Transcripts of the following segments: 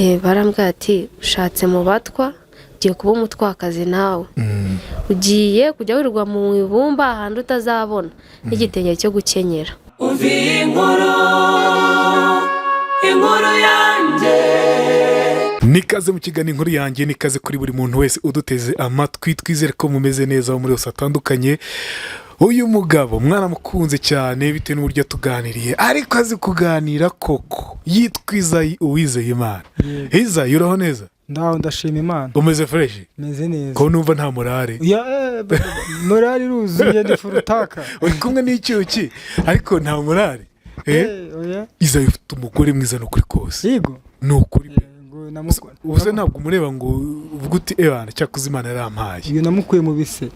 Barambwira ati: "Ushatse mu batwa, ugiye kuba umutwakazi nawe, ugiye kujya wirirwa mu ibumba ahantu utazabona n'igitenge cyo gukenyera." Umva iyi nkuru, inkuru yanjye. Nikaze mu kiganiro Inkuru Yanjye. Nikaze kuri buri muntu wese uduteze amatwi. Twizere ko mumeze neza aho muri hose hatandukanye. Uyu mugabo mwaramukunze cyane bitewe n'uburyo yatuganiriye, ariko azi kuganira koko. Yitwa Izayi Uwizeyimana. Izayi, uraho neza? Ndaho, ndashima Imana. Umeze fresh? Meze neza. Ko numva nta morale? Ya, morale iruzuye, ni furutaka. Uri kumwe n'icyuki ariko nta morale. Oya. Izayi, ufite umugore mwiza ni ukuri kose. Yego. Ni ukuri pe. Yego, Ubu se ntabwo umureba ngo uvuge uti: "Ebana, cyakoze Imana yarampaye"? Uyu namukuye mu bise.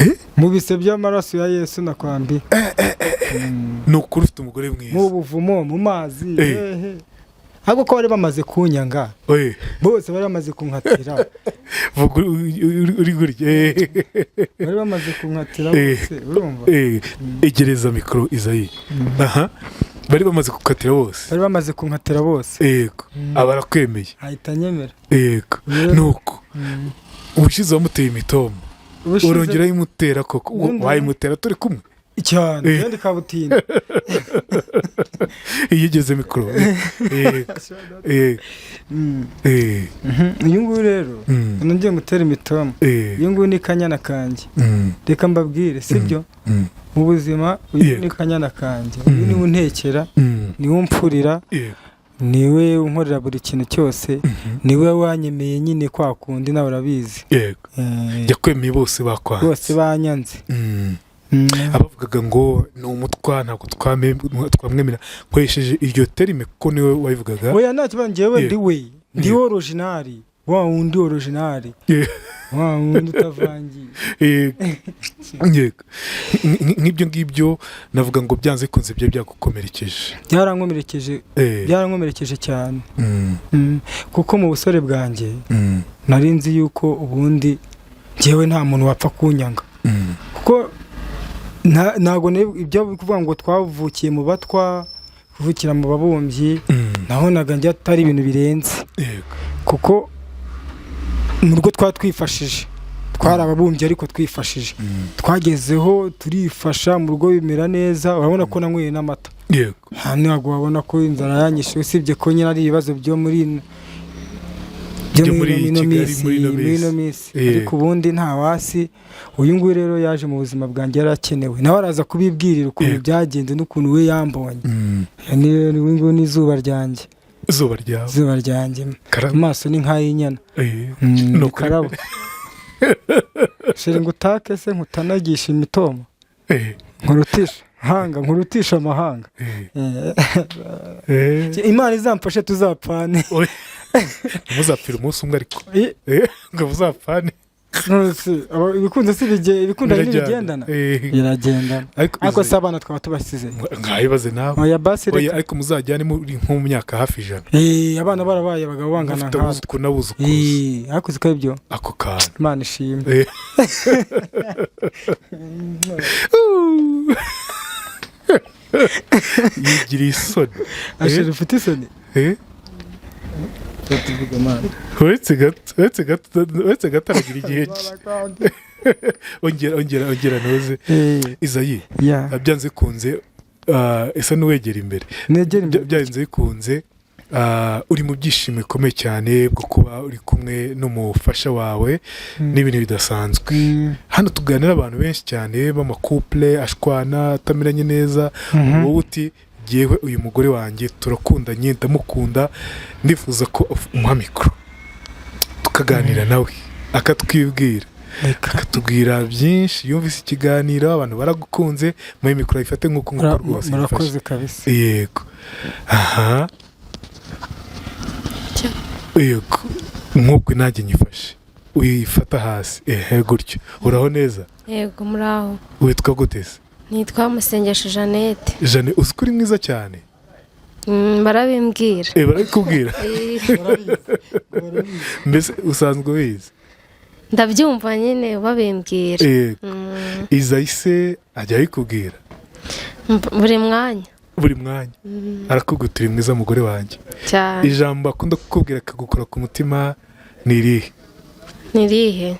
Eh? Mu bise by'amaraso ya Yesu, nakwambiye. Ni ukuri, ufite umugore mwiza. Mu buvumo, mu mazi. Hehe, ahubwo ko bari bamaze kunyanga. Bose bari bamaze kunkatira. Vuga uri gutya. Bari bamaze kunkatira bose, urumva? Egereza mikoro, Izayi. Aha, bari bamaze gukatira bose. Bari bamaze kunkatira bose. Yego, aba arakwemeye. Ahita anyemera. Yego. Nuko ubushize wamuteye imitoma. Urongera uyimutera koko? Wayimutera turi kumwe. Cyane. Kandi kabutinda. Iyo ugeze mikoro, yego yego. Uyu nguyu rero, nongeye gutera imitoma. Uyu nguyu ni kanyana kanjye. Reka mbabwire, sibyo? Mu buzima uyu ni kanyana kanjye, uyu niwe untekera, niwe umfurira, niwe unkorera buri kintu cyose, niwe wanyemeye nyine kwa kundi, nawe urabizi. Yakwemeye bose bakwanze. Bose banyanze. Abavugaga ngo ni umutwa, ntabwo twamwemera, nkoresheje iryo terme kuko niwe wabivugaga. Oya, nta kibazo, njyewe ndi we, ndi original, wa wundi original, wa wundi utavangiye. Yego. Nk'ibyo ngibyo navuga ngo byanze bikunze ibyo byagukomerekeje. Byarankomerekeje. Byarankomerekeje cyane. Kuko mu busore bwanjye nari nzi yuko ubundi njyewe nta muntu wapfa kunyanga, kuko ntabwo ibyo kuvuga ngo twavukiye mu batwa, kuvukira mu babumbyi, nabonaga njye atari ibintu birenze, kuko mu rugo twari twifashije, twari ababumbyi ariko twifashije. Twagezeho turifasha, mu rugo bimera neza. Urabona ko nanyweye n'amata. Nta ntabwo wabona ko inzara yanyishe, usibye ko nyine ari ibibazo byo Byo muri ino Kigali, minsi, muri ino muri ino minsi. minsi. Ariko ubundi nta wasi. Uyu nguyu rero yaje mu buzima bwanjye yarakenewe, nawe araza kubibwirira ukuntu byagenze n'ukuntu we yambonye. Uyu nguyu ni izuba ryanjye. Izuba ryawe. Izuba ryanjye. Amaso ni nk'ay'inyana. Ni ukuri. Karabo shira ngo utake se nkutanagisha imitoma, nkurutisha hanga, nkurutisha amahanga. Imana izamfashe tuzapfane. Oya. Muzapfira umunsi umwe ariko. Ngo muzapfane. Nonese, ibikunze si ibikundanye Birajyana. ntibigendana? Biragendana. Ariko Ariko se abana twaba tubasize? Nkabibaze nawe. Oya basi. Oya. Reka. Ariko muzajyane muri nko mu myaka hafi 100. Abana barabaye abagabo bangana Mufite nkatwe. abuzukuru n'abuzukuruza. Ariko uzi ko ibyo Ako kantu. Imana ishimwe. Yigiriye isoni. Ashira, ufite isoni. Tuvuga Imana. Uretse gato aragira igihe cye. Ongera, ongera, ongera ntuze. Izayi, byanze bikunze, esa n'uwegera imbere. Negera imbere. Byanze bikunze, uri mu byishimo bikomeye cyane bwo kuba uri kumwe n'umufasha wawe n'ibintu bidasanzwe. Hano tuganira abantu benshi cyane b'ama couple ashwana, atameranye neza. Wowe uti: "Jyewe uyu mugore wanjye turakundanye, ndamukunda." Ndifuza ko umuha mikoro tukaganira nawe, akatwibwira, Reka. akatubwira byinshi. Yumvise ikiganiro, abantu baragukunze. Muri mikoro ayifate nk'uko nguko rwose Murakoze yifashe. kabisa. Yego, aha, yego, nk'uko nanjye nyifashe, uyifata hasi, ehe, gutyo. Uraho neza? Yego, muraho. Witwa gute se? Nitwa Musengesho Jeannette. Jane, uzi ko uri mwiza cyane? Barabimbwira. Barabikubwira? Mbese usanzwe ubizi? Ndabyumva nyine babimbwira. Yego. Izayi se ajya abikubwira? Buri mwanya. Buri mwanya arakubwira uti: "Uri mwiza, mugore wanjye." Cyane. Ijambo akunda kukubwira akagukora ku mutima ni irihe? Ni irihe?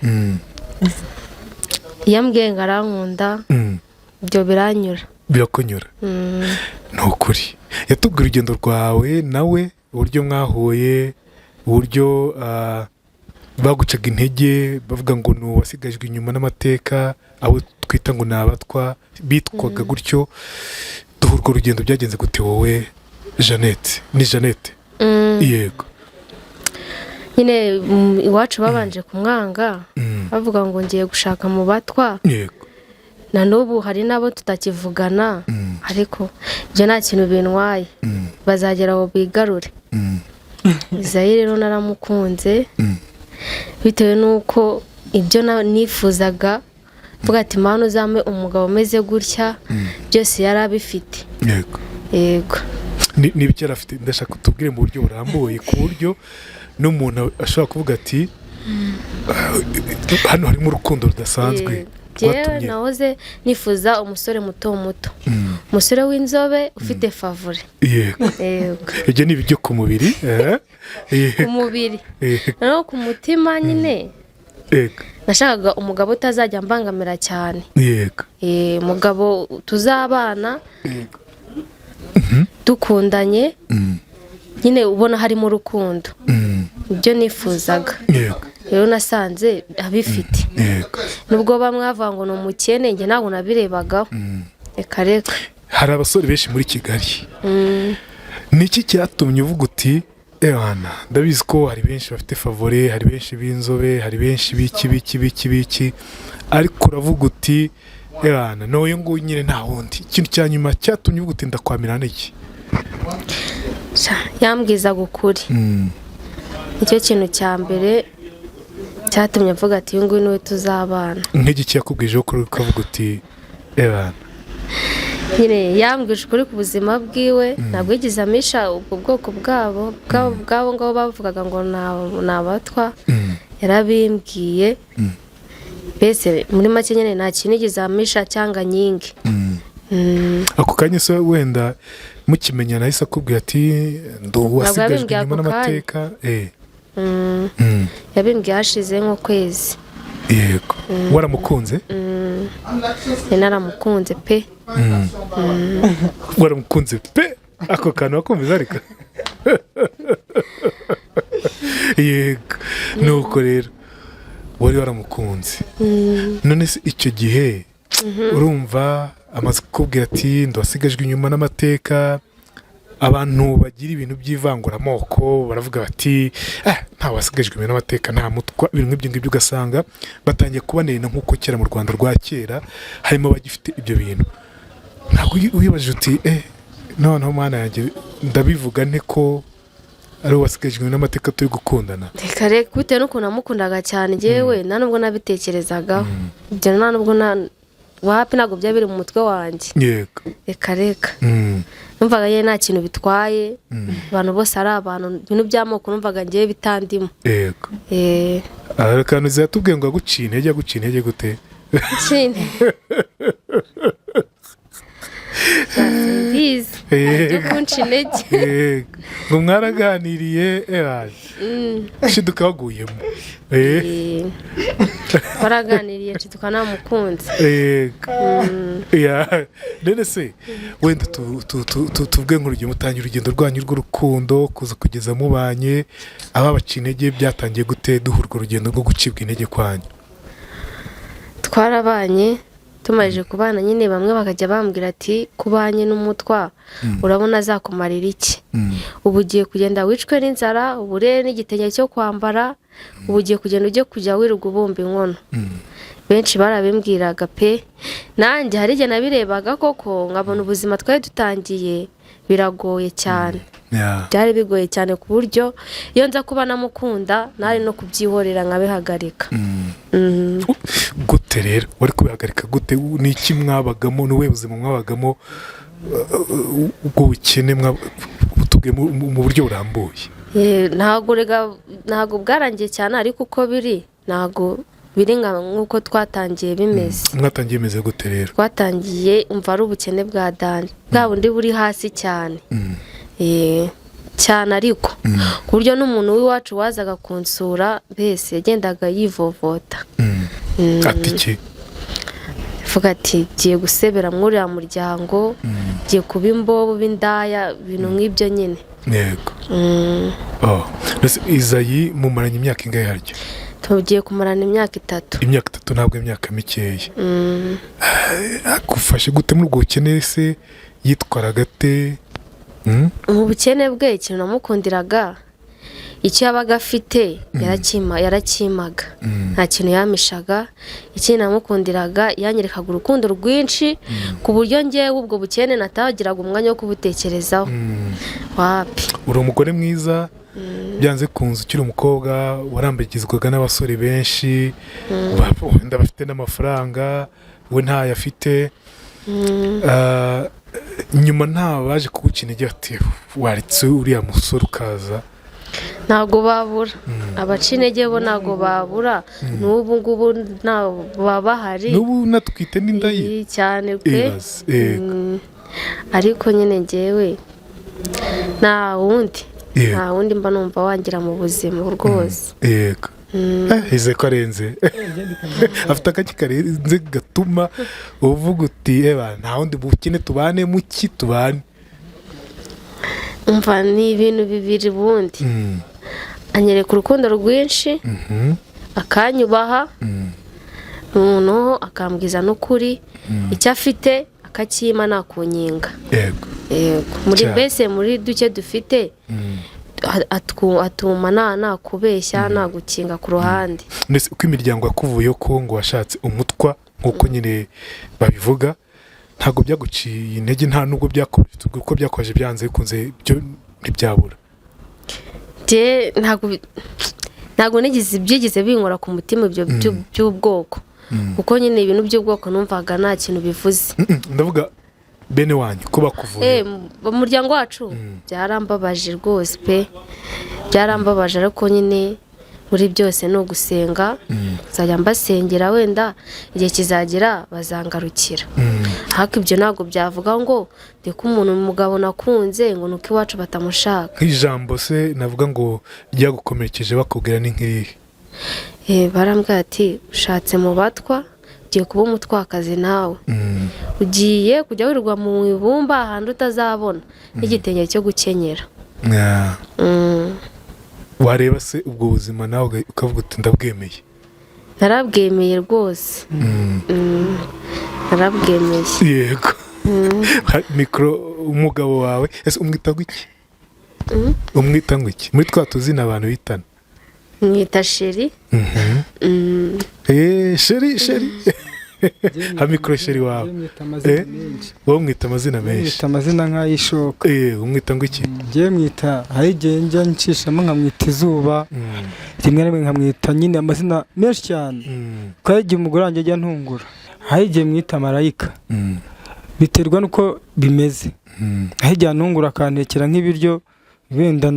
Iyo ambwiye ngo arankunda, ibyo biranyura. Birakunyura. Ni ukuri, yatubwira urugendo rwawe nawe, uburyo mwahuye, uburyo bagucaga intege bavuga ngo ni uwasigajwe inyuma n'amateka, abo twita ngo ni abatwa, bitwaga gutyo. Duha urwo rugendo, byagenze gute wowe Jeannette? Ni Jeannette? Yego. Nyine iwacu babanje kumwanga, bavuga ngo ngiye gushaka mu batwa. Na n'ubu hari n'abo tutakivugana, ariko ibyo nta kintu bintwaye, bazagera aho bigarure. Izayi rero naramukunze bitewe n'uko ibyo nifuzaga, mvuga ati: "Mana, uzampe umugabo umeze gutya", byose yari abifite. Yego. Ni ibyo yari afite, ndashaka utubwire mu buryo burambuye, ku buryo n'umuntu ashobora kuvuga ati: "Ah, hano harimo urukundo rudasanzwe." Jyewe rwatumye nahoze nifuza umusore muto muto, umusore w'inzobe ufite favure. Yego. Ibyo ni ibyo ku mubiri, eh? Ku mubiri. Noneho ku mutima nyine, nashakaga umugabo utazajya ambangamira cyane. Umugabo tuzabana dukundanye, nyine ubona harimo urukundo. Ibyo nifuzaga rero nasanze abifite. Nubwo bamwe bavuga ngo ni umukene, njye ntabwo nabirebagaho, reka reka. Hari abasore benshi muri Kigali. Ni iki cyatumye uvuga uti: "Ewana, ndabizi ko hari benshi bafite favore, hari benshi b'inzobe, hari benshi b'iki b'iki b'iki b'iki", ariko uravuga uti: "Ewana, n'uyu nguyu nyine, nta wundi"? Ikintu cya nyuma cyatumye uvuga uti: "Ndakwamira", ni iki? Sha, yambwizaga ukuri. Nicyo kintu cya mbere cyatumye mvuga ati: "Uyu nguyu niwe tuzabana." Nk'igiki yakubwijeho kuri ukavuga uti: "Ewana"? Nyine yambwije ukuri ku buzima bwiwe, ntabwo yigeze amisha ubwo bwoko bwabo ngabo bavugaga ngo ni abatwa. Yarabimbwiye mbese muri make, nyine nta kintu yigeze amisha cyangwa nyingi. Ako kanya se wenda mukimenyana ahise akubwira ati: "Ndi uwasigajwe Yabimbwiye inyuma ako kanya. n'amateka"? Yabimbwiye hashize nk'ukwezi. Yego, waramukunze? Nari naramukunze pe. Waramukunze pe, ako kantu wakumviza ariko. Yego, nuko rero wari waramukunze. None se icyo gihe urumva amaze kukubwira ati: "Ndasigajwe inyuma n'amateka", abantu bagira ibintu by'ivanguramoko baravuga bati: "Ah, nta wasigajwe inyuma n'amateka, nta mutwa", ibintu nk'ibyo ngibyo, ugasanga batangiye kubanena, nk'uko kera mu Rwanda rwa kera harimo abagifite ibyo bintu. Ntabwo wibajije uti: "Eh, noneho mwana yanjye, ndabivuga nte ko ari uwasigajwe inyuma n'amateka turi gukundana"? Reka reka, bitewe n'ukuntu namukundaga cyane, njyewe nta nubwo nabitekerezagaho ibyo, nta nubwo na wapi, ntabwo byari biri mu mutwe wanjye. Reka reka. Numvaga nyine nta kintu bitwaye, abantu bose ari abantu, ibintu by'amoko numvaga ngewe bitandimo. Hari akantu yatubwiye ngo aguciye intege. Aguciye intege gute? Ikindi simbizi byo kunca intege. Yego, ngo mwaraganiriye, eraje shiduka waguyemo. Twaraganiriye, nshiduka namukunze. Yego. Ya, none se wenda tuvuge nk'urugero, mutangira urugendo rwanyu rw'urukundo kuza kugeza mubanye, ababaciye intege byatangiye gute? Duha urwo rugendo rwo gucibwa intege kwanyu. Twarabanye, tumaze kubana nyine bamwe bakajya bambwira ati: "Kubanye n'umutwa urabona azakumarira iki? Ubu ugiye kugenda wicwe n'inzara, ubure n'igitenge cyo kwambara, ubu ugiye kugenda ujye kujya wirirwa ubumba inkono." Benshi barabimbwiraga pe. Nanjye hari igihe nabirebaga koko nkabona ubuzima twari dutangiye biragoye cyane. Byari bigoye cyane, ku buryo iyo nza kuba namukunda nari no kubyihorera nkabihagarika. Gute rero wari kubihagarika gute? Ni iki mwabagamo? Ni ubuhe buzima mwabagamo, ubwo bukene butubwiye mu buryo burambuye? Ntabwo rega, ntabwo bwarangiye cyane, ariko uko biri ntabwo biri nk'uko twatangiye bimeze. Mwatangiye bimeze gute rero? Twatangiye umva ari ubukene bwa dani, bwa bundi buri hasi cyane, cyane, ariko ku buryo n'umuntu w'iwacu wazaga kunsura mbese yagendaga yivovota. Ati iki? Avuga ati ngiye gusebera muri uriya muryango, ngiye kuba imbobo b'indaya, ibintu nk'ibyo nyine. Yego. Mbese Izayi mumaranye imyaka ingahe harya? Tugiye kumarana imyaka 3. Imyaka 3, ntabwo imyaka mikeya. Agufashe gute muri ubwo bukene se? Yitwaraga ate? Mu bukene bwe, ikintu namukundiraga, icyo yabaga afite yarakimaga, nta kintu yamishaga. Ikindi namukundiraga, yanyerekaga urukundo rwinshi ku buryo ngewe ubwo bukene natagiraga umwanya wo kubutekerezaho, wapi. Uri umugore mwiza, byanze kunze ukiri umukobwa warambagizwaga n'abasore benshi, wenda bafite n'amafaranga, we ntayo afite. Nyuma nta baje kuguca intege ati waretse uriya musore ukaza? Ntabwo babura abaca intege bo, ntabwo babura, n'ubu ngubu ntabwo baba bahari. N'ubu natwite n'inda ye? Cyane pe. Ibaze, yego. Ariko nyine ngewe nta wundi, nta wundi mba numva wangira mu buzima rwose. Yego. Ize ko arenze, afite akaki karenze gatuma uvuga uti eba nta wundi bukene, tubane muki, tubane? Umva, ni ibintu bibiri ubundi. Anyereka urukundo rwinshi, akanyubaha, noneho akambwiza n'ukuri, icyo afite akakima nta kunkinga. Yego, muri mbese muri duke dufite, atuma nta kubeshya, nta gukinga ku ruhande. Ndetse uko imiryango yakuvuyeho ko ngo washatse umutwa nk'uko nyine babivuga, ntabwo byaguciye intege, nta nubwo byakomeje uko byakomeje, byanze bikunze byo ntibyabura? Njye ntabwo nigeze byigeze binkora ku mutima ibyo by'ubwoko, kuko nyine ibintu by'ubwoko numvaga nta kintu bivuze. Ndavuga bene wanyu ko bakuvuye. Mu muryango wacu byarambabaje rwose pe, byarambabaje, ariko nyine muri byose ni ugusenga, nzajya mbasengera, wenda igihe kizagera bazangarukira. Ariko ibyo ntabwo byavuga ngo ndeke umuntu, umugabo nakunze, ngo ni uko iwacu batamushaka. Nk'ijambo se navuga ngo ryagukomerekeje bakubwira ni nk'irihe? Barambwira ati ushatse mu batwa, ugiye kuba umutwakazi nawe, ugiye kujya wirirwa mu ibumba ahantu utazabona n'igitenge cyo gukenyera. Wareba se ubwo buzima nawe ukavuga uti ndabwemeye? Narabwemeye rwose. Narabwemeye. Yego. Mikoro, umugabo wawe ese umwita ngo iki? Umwita ngo iki muri twa tuzina abantu bitana? Mwita chéri. Chéri, chéri, ha mikoro chéri wawe. Mwita amazina menshi. Wowe umwita amazina menshi. Mwita amazina nk'ay'ishoka. Umwita ngo iki? Njyewe mwita, hari igihe njya ncishamo nkamwita izuba, rimwe na rimwe nkamwita nyine amazina menshi cyane, kuko hari igihe umugore wanjye ajya antungura, hari igihe mwita marayika, biterwa n'uko bimeze. Hari igihe antungura akantekera nk'ibiryo wenda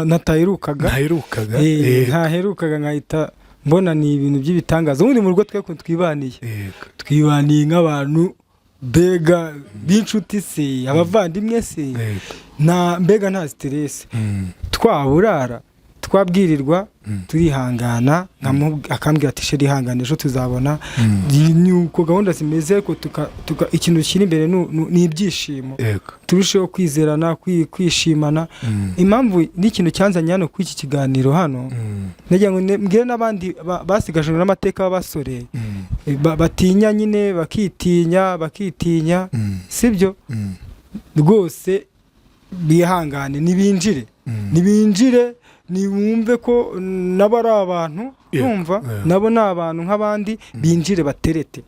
nataherukaga. Ntaherukaga. Ntaherukaga, nkahita mbona ni ibintu by'ibitangaza. Ubundi mu rugo twe ukuntu twibaniye, twibaniye nk'abantu mbega b'inshuti se, abavandimwe se, nta mbega nta stress. Twaburara, twabwirirwa, turihangana, akambwira ati chéri ihangane, ejo tuzabona. Ni uko gahunda zimeze, ariko ikintu kiri imbere ni ibyishimo, turusheho kwizerana, kwishimana. Impamvu n'ikintu cyanzanye hano kuri iki kiganiro hano, nagira ngo mbwire n'abandi basigajwe n'amateka b'abasore, batinya nyine, bakitinya, bakitinya, sibyo? Rwose bihangane, nibinjire, nibinjire, nibumve ko nabo ari abantu, numva nabo ni abantu nk'abandi, binjire baterete.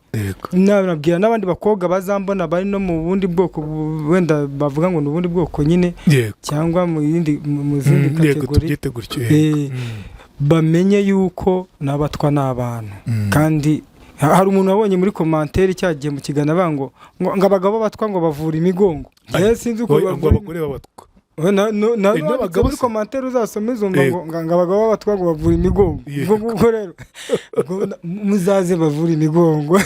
Nababwira n'abandi bakobwa bazambona bari no mu bundi bwoko, wenda bavuga ngo ni ubundi bwoko nyine, cyangwa mu yindi, mu zindi category, tubyite gutyo, yego. Bamenye yuko n'abatwa ni abantu. Kandi hari umuntu wabonye muri commentaire cyagiye mu kiganiro avuga ngo abagabo batwa ngo bavura imigongo. Njyewe sinzi uko Ngo bavura abagore b'abatwa. N'abagabo muri se? commentaire uzasome uzumva ngo Yego. ngo abagabo b'abatwa ngo bavura imigongo. Yego. Ubwo ngubwo rero ubwo muzaze bavura imigongo,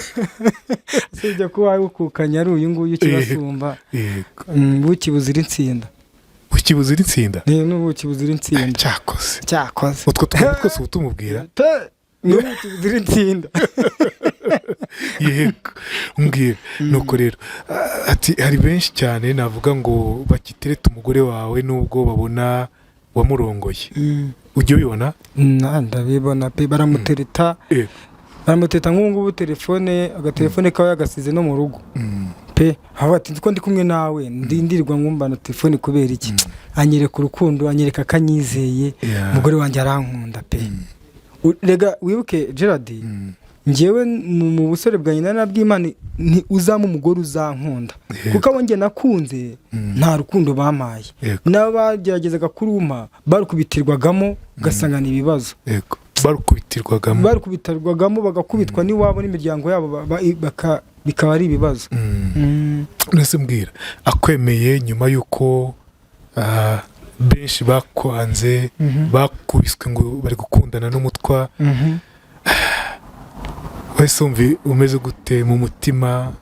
usibye ko wawukukanya ari uyu nguyu ukibasumba. Yego. Buki buzira insinda. Ukibuze itsinda. Ni n'ubuki buzira insinda. Cyakoze. Cyakoze. Utwo tuntu twose uba tumubwira. Pe, n'ubuki buzira insinda. Yego, mbwira nuko rero, ati hari benshi cyane navuga ngo bakitereta umugore wawe nubwo babona wamurongoye. Ujya ubibona? Ndabibona pe, baramutereta. Baramutereta. Nk'ubu ngubu telefone ye, agatelefone kaba yagasize no mu rugo pe. Aho ati ko ndi kumwe nawe ndindirwa nkumva na telefone kubera iki? Anyereka urukundo, anyereka ko anyizeye. Umugore wanjye arankunda pe. Rega wibuke Gerard, njyewe mu busore bwanjye nari nabwiye Imana nti uzampa umugore uzankunda, kuko abo njye nakunze nta rukundo bampaye. N'abo bageragezaga kurumpa barukubitirwagamo, ugasanga ni ibibazo. Yego, barukubitirwagamo. Barukubitirwagamo, bagakubitwa n'iwabo n'imiryango yabo, bikaba ari ibibazo. Nese mbwira, akwemeye nyuma y'uko benshi bakwanze, bakubiswe ngo bari gukundana n'umutwa, wese wumva umeze gute mu mutima?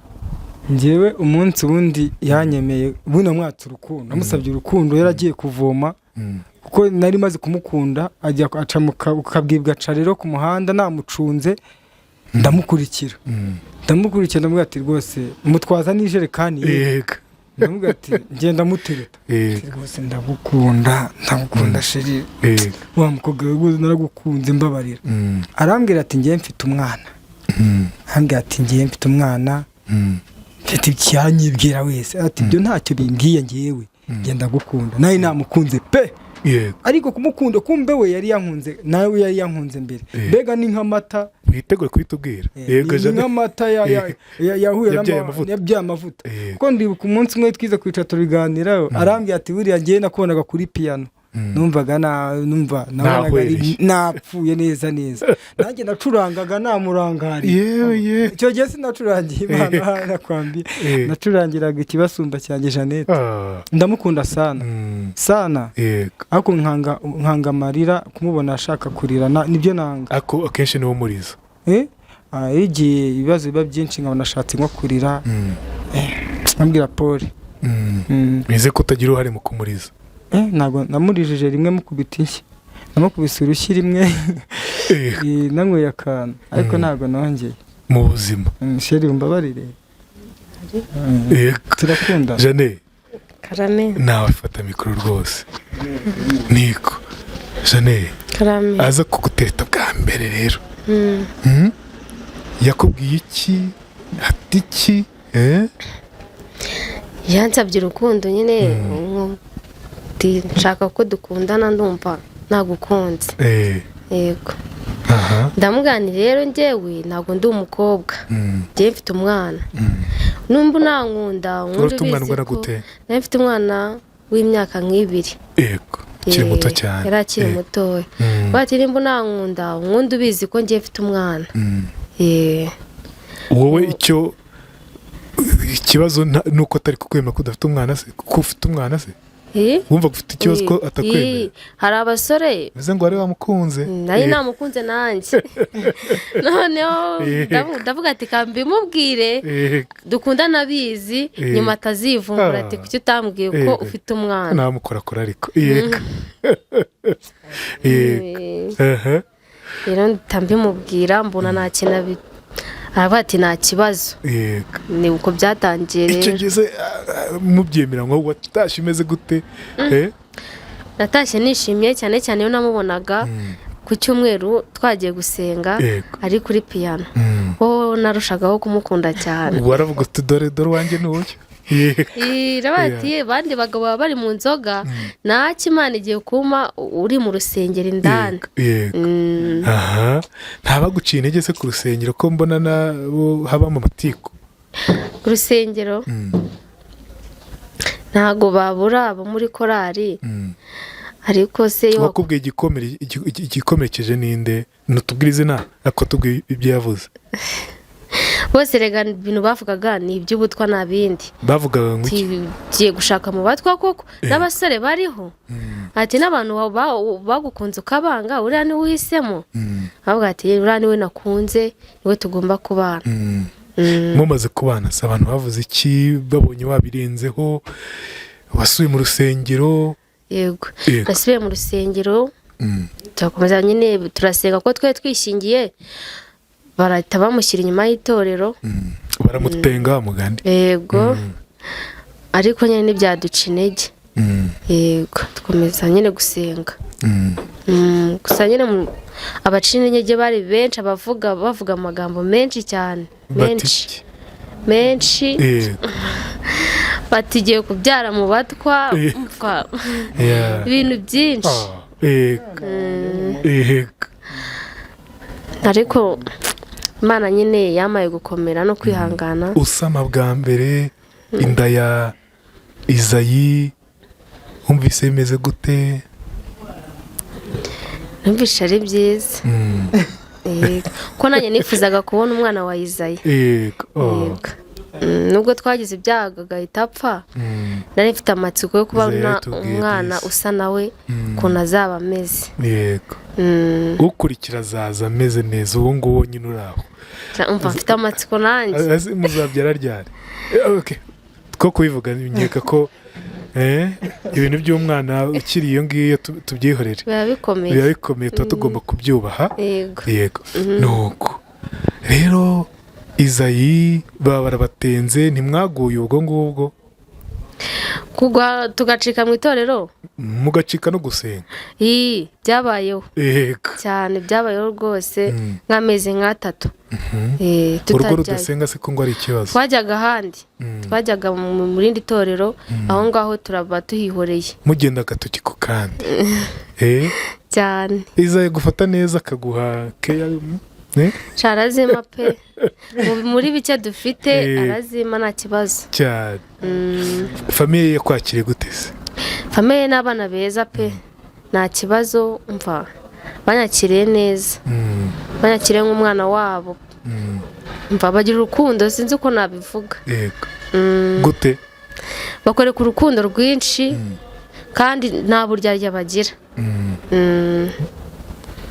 Njyewe umunsi ubundi yanyemeye, ubundi namwatse urukundo, namusabye urukundo yaragiye kuvoma, kuko nari maze kumukunda. Ajya aca mu kabwibwa, aca rero ku muhanda namucunze, ndamukurikira. Ndamukurikira, ndamubwira ati rwose mutwaza n'ijerekani ye. Ndamubwira ati ngenda mutereta. Ati, rwose ndagukunda, ndagukunda chérie. Wa mukobwa we, rwose naragukunze, mbabarira. Arambwira ati ngiye mfite umwana. Arambwira ati ngiye mfite umwana, mfite icyanyibwira wese. Ati ibyo ntacyo bimbwiye, ngewe ngenda gukunda. Nawe namukunze pe. Ariko kumukunda, kumbe we yari yankunze, nawe yari yankunze mbere. Mbega ni nk'amata. Witegure kuhitubwira. Ni nk'amata yahuye Yabyaye amavuta. Yabyaye amavuta. Kuko ndibuka umunsi umwe twize kwicara tubiganiraho, arambwira ati buriya ngewe nakubonaga kuri piyano, numvaga numva nabonaga ari Nahwereye. napfuye neza neza. Nanjye nacurangaga namurangariye. Yewe ye! Icyo gihe sinacurangiye Imana, nakwambiye, nacurangiraga ikibasumba cyanjye Jeannette. Ndamukunda sana, sana. Ariko nkanga amarira, kumubona ashaka kurira nibyo nanga. Ako akenshi niwo murizo. Eh? Igihe ibibazo biba byinshi nkabona ashatse nko kurira, nkabwira Paul. Nize ko utagira uruhare mu kumuriza. Ntabwo namurijije rimwe, mukubita inshyi, namukubise urushyi rimwe. Nanyweye akantu, ariko ntabwo nongeye mu buzima. Chérie, umbabarire. Turakunda. Jane. Karame. Nawe fata mikoro rwose. Niko Jane. Karame. Aza kugutereta bwa mbere rero, Yakubwiye iki? Ati iki? Yansabye urukundo nyine, ati nshaka ko dukundana, ndumva nagukunze. Yego. Ndamuganira rero, njyewe ntabwo ndi umukobwa, njyewe mfite umwana, numba unankunda Wari ufite umwana ubizi ungana ko gute? Nari mfite umwana w'imyaka nk'ibiri. Yego, ukiri muto cyane. Yari akiri mutoya. Bati nimba unankunda, unkunda ubizi ko njyewe mfite umwana. Wowe icyo ikibazo ni uko atari kukwemera ko udafite umwana se, ko ufite umwana se? Wumva ufite ikibazo ko atakwemera? Hari abasore. Bivuze ngo wari wamukunze. Nari namukunze nanjye, noneho ndavuga ati kambimubwire, dukundana abizi, nyuma atazivumbura ati kuki utambwiye ko ufite umwana? Namukorakora ariko. Yego yego. Rero mpita mbimubwira, mbona nta kintu aravuga ati nta kibazo. Ni uko byatangiye. Icyo Rero gihe se, mubyemera ngo watashye umeze gute? Natashye nishimye cyane cyane iyo namubonaga ku cyumweru twagiye gusenga, ari kuri piyano, wowe narushagaho kumukunda cyane. Waravuga uti dore dore uwanjye ni uyu. Yego. Irabaye ati abandi bagabo baba bari mu nzoga, ntacyo, Imana igiye kuma uri mu rusengero indani. Yego. Aha ntabaguciye intege se ku rusengero, ko mbona nabo habamo amatiku? Ku rusengero ntago babura abo muri korari, ariko se iyo Wakubwiye igikomerekeje ninde? Ntutubwire izina ariko tubwiye ibyo yavuze. Bose rega ibintu bavugaga ni iby'ubutwa nta bindi. Bavugaga ngo iki? Tugiye gushaka mu batwa koko, n'abasore bariho. Ati n'abantu bagukunze ukabanga, uriya niwe uhisemo. Bavuga ati uriya niwe nakunze, niwe tugomba kubana. Mumaze kubana se abantu bavuze iki babonye wabirenzeho, wasubiye mu rusengero? Yego. Yego. Nasubiye mu rusengero, turakomeza nyine turasenga kuko twari twishingiye, barahita bamushyira inyuma y'itorero. Baramutenga mugani. Yego, ariko nyine ntibyaduca intege. Yego, dukomeza nyine gusenga. Gusa nyine abacina intege bari benshi, abavuga bavuga amagambo menshi cyane, Bati menshi iki? menshi. Batigiye kubyara mu batwa. Umva, ibintu byinshi. Ah, yego. Yego. Ariko Imana nyine yamaye gukomera no kwihangana. Usama bwa mbere inda ya Izayi, wumvise bimeze gute? Numvise ari byiza. Yego. Ko nanjye nifuzaga kubona umwana wa Izayi. Yego. Oh. Yego. Nubwo twagize ibyago agahita apfa, nari mfite amatsiko yo kubona Izayi yaratubwiye umwana disi. usa nawe, ukuntu azaba ameze. Yego. Ukurikira azaza ameze neza, uwo nguwo nyine uri aho. Umva, mfite amatsiko nanjye. Azi muzabyara ryari? Okay. Two kubivuga nkeka ko ibintu by'umwana ukiri iyo ngiyo tubyihorere. Biba bikomeye. Biba bikomeye, tuba tugomba kubyubaha. Yego. Yego. Nuko rero Izayi baba barabatenze, ntimwaguye ubwo ngubwo? Kugwa tugacika mu itorero? Mugacika no gusenga. Ii, byabayeho. Cyane, byabayeho rwose, nk'amezi nk'atatu. Urugo Tutajyayo. rudasenga se ko ngo ari ikibazo? Twajyaga ahandi, twajyaga mu rindi torero, aho ngaho turaba tuhihoreye. Mugenda agatoki ku kandi. Cyane. Izayi gufata neza akaguha keya, eh? Sha, arazima pe. Muri bike dufite arazima, nta kibazo. Cyane. Famille yakwakiriye gute se? Famille n'abana beza pe, nta kibazo. Umva, banyakiriye neza, banyakiriye nk'umwana wabo. Umva, bagira urukundo, sinzi uko nabivuga. Yego. Gute? Bakwereka urukundo rwinshi kandi nta buryarya bagira.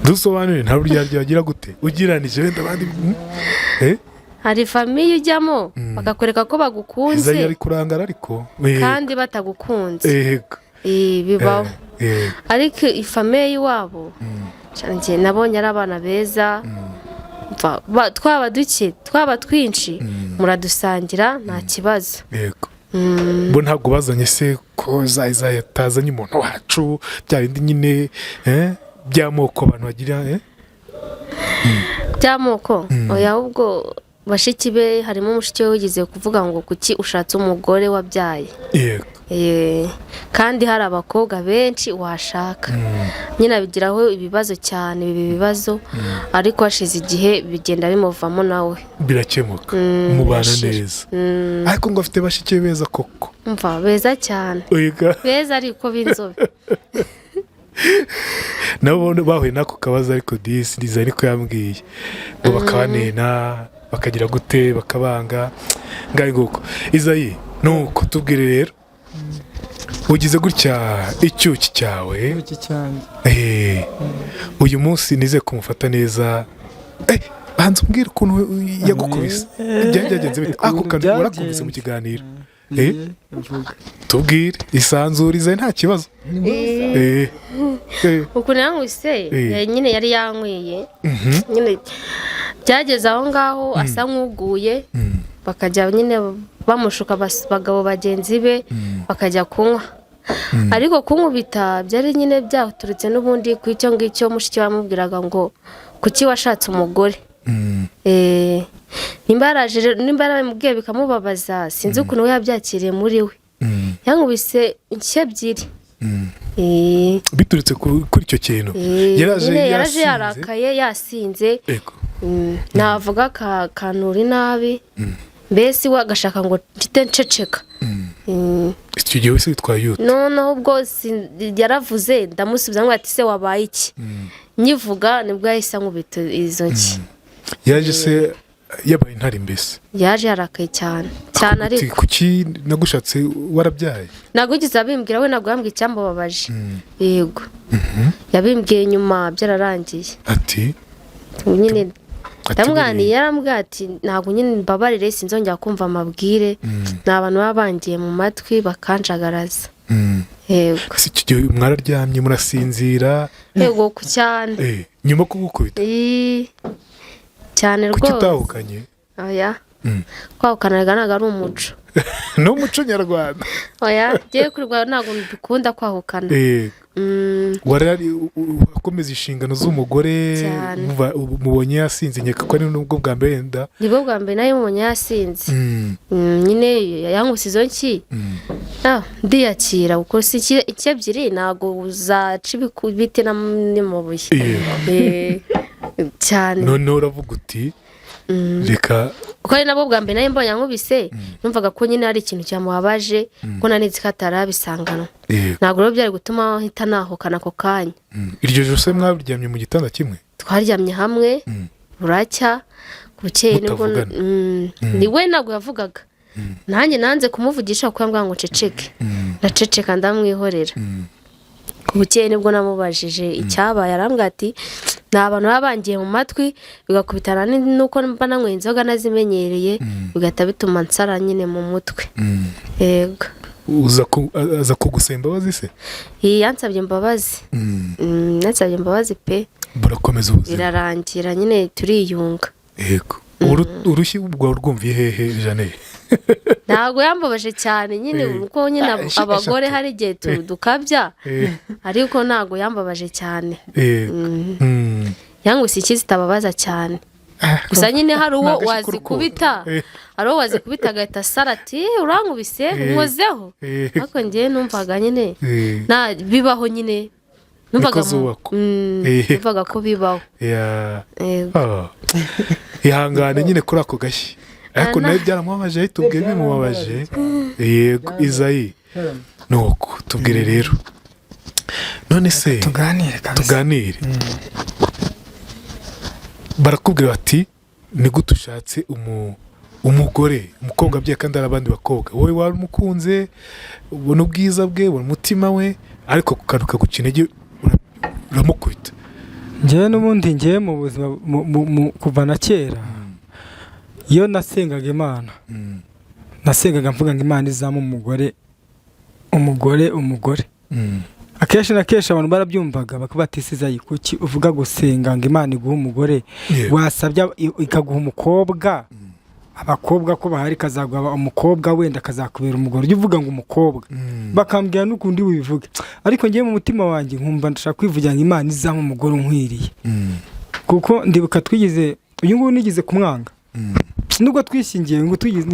Dusobanure, nta buryarya bagira gute ugereranije wenda abandi? Hari famille ujyamo bakakwereka ko bagukunze Izayi ari kurangara ariko. kandi batagukunze. Bibaho. Ariko ifamille y'iwabo njye nabonye ari abana beza. Umva, twaba duke twaba twinshi, muradusangira nta kibazo. Yego. Bo ntabwo bazanye se ko za Izayi atazanye umuntu wacu, bya bindi nyine by'amoko abantu bagira? By'amoko, oya. Ahubwo bashiki be, harimo mushiki we wigeze kuvuga ngo kuki ushatse umugore wabyaye? Kandi hari abakobwa benshi washaka. Nyine abigiraho ibibazo cyane, biba ibibazo, ariko hashize igihe bigenda bimuvamo nawe. Birakemuka, mubana Birashira. neza. Ariko ngo afite bashiki be beza koko? Umva, beza cyane. Oyiga. Beza ariko b'inzobe. Nabo bahuye n'ako kabazo, ariko disi Liza niko yambwiye ngo bakabanena, bakagira gute, bakabanga. Ngaho nguko Izayi, nuko tubwire rero, ugize gutya icyuki cyawe. Iki cyanjye. Uyu munsi nize kumufata neza. Banza umbwire ukuntu yagukubise, byari byagenze bite ako Ukuntu kantu warakubise mu byagenze. kiganiro? Mvuga. Tubwire, isanzure Izayi, nta kibazo. Ukuntu yanywise, nyine yari yanyweye nyine, byageze aho ngaho asa nk'uguye, bakajya nyine bamushuka abagabo bagenzi be bakajya kunywa. Ariko kunkubita byari nyine byaturutse n'ubundi ku icyo ngicyo mushiki we yamubwiraga ngo kuki washatse umugore. Nimba yaraje nimba yarabimubwiye bikamubabaza, sinzi ukuntu we yabyakiriye muri we. Yankubise inshyi ebyiri. Biturutse kuri icyo kintu? Yaraje Nyine yaraje yasinze? Yarakaye, yasinze. Yego. Navuga kanura inabi, mbese we agashaka ngo ncite nceceka. Icyo gihe wese witwaye ute? Noneho ubwo yaravuze, ndamusubiza ngo ati se wabaye iki? Nyivuga nibwo yahise ankubita izo nshyi. Yaje se Yabaye intare mbese. Yaje yarakaye cyane cyane. Ati, Ariko kuki nagushatse warabyaye? Ntabwo wigeze abimbwira we, ntabwo yambwiye icyambabaje. Yego, yabimbwiye nyuma byararangiye. Ati Nyine ati ndamwaniye, yarambwiye ati ntabwo nyine, mbabarire, sinzongera kumva amabwire, ni abantu baba bangiye mu matwi bakanjagaraza. Yego. Ese icyo gihe mwararyamye murasinzira? Yego, ku cyane. Nyuma kugukubita? Ii, cyane Kuki rwose. utahukanye? Oya, kwahukana ntabwo ari umuco. Ni umuco nyarwanda. Oya, ngiye kurwara, ntabwo mbikunda kwahukana. Warari akomeza inshingano z'umugore. Cyane. Mubonye yasinze, nkeka ko ari nubwo bwa mbere wenda. Nibwo bwa mbere nayo mubonye yasinze. Nyine yankubise izo nshyi. Ndiyakira kuko si iki ebyiri, ntabwo uzaca ibiti n'amabuye. Cyane. Noneho uravuga uti reka. Kuko ari nabwo bwa mbere nayo mbonye ankubise, numvaga ko nyine hari ikintu cyamubabaje, ko nanitse ko atarabisanganwa. Ntabwo rero byari gutuma mpita nahukana ako kanya. Iryo joro se mwaryamye mu gitanda kimwe? Twaryamye hamwe, buracya bukeye nibwo. Mutavugana. Ni we ntabwo yavugaga, nanjye nanze kumuvugisha kuko yambwira ngo nceceke, ndaceceka ndamwihorera. Bukeye nibwo namubajije icyabaye, arambwira ati ni abantu baba bangiye mu matwi, bigakubitana n'uko mba nanyweye inzoga nazimenyereye, bigahita bituma nsara nyine mu mutwe. Yego. Aza kugusaba imbabazi se? Iyi yansabye imbabazi. Yansabye imbabazi pe. Burakomeza ubuzima. Birarangira nyine turiyunga. Yego. Urushyi rwawe rwumviye hehe, Jeannette? Ntabwo yambabaje cyane nyine, kuko nyine abagore eshatu. hari igihe dukabya, ariko ntabwo yambabaje cyane. Yangwise iki zitababaza cyane gusa nyine hari uwo Ni agashyi wazikubita, k'urukundo. hari uwo wazikubita agahita asara ati "Eh, urankubise, unkozeho." Ariko njyewe numvaga nyine nta bibaho nyine, numvaga Niko zubakwa. Numvaga ko bibaho. Yego. Ihangane nyine kuri ako gashyi, ariko nawe byaramubabaje, ahita ubwe bimubabaje. Yego, Izayi, nuko tubwire rero none se. Tuganire kabisa. Tuganire. Barakubwira bati ni gute ushatse umugore, umukobwa abyaye kandi hari abandi bakobwa? Wowe wari umukunze, ubona ubwiza bwe, ubona umutima we, ariko ku kantu kaguca intege uramukubita. Njyewe n'ubundi njyewe mu buzima kuva na kera iyo nasengaga Imana, nasengaga mvuga ngo Imana izampa umugore, umugore, umugore. Akenshi na kenshi abantu barabyumvaga bakavuga ati "Izayi, kuki uvuga gusenga ngo Imana iguhe umugore? Wasabye ikaguha umukobwa, abakobwa ko bahari, ikazaguha umukobwa, wenda akazakubera umugore, ujye uvuga ngo umukobwa." Bakambwira n'ukundi wibivuge, ariko ngewe mu mutima wanjye nkumva ndashaka kwivugira ngo Imana izampa umugore unkwiriye. Kuko ndibuka twigize uyu nguyu nigeze kumwanga, nubwo twishingiye ngo twigize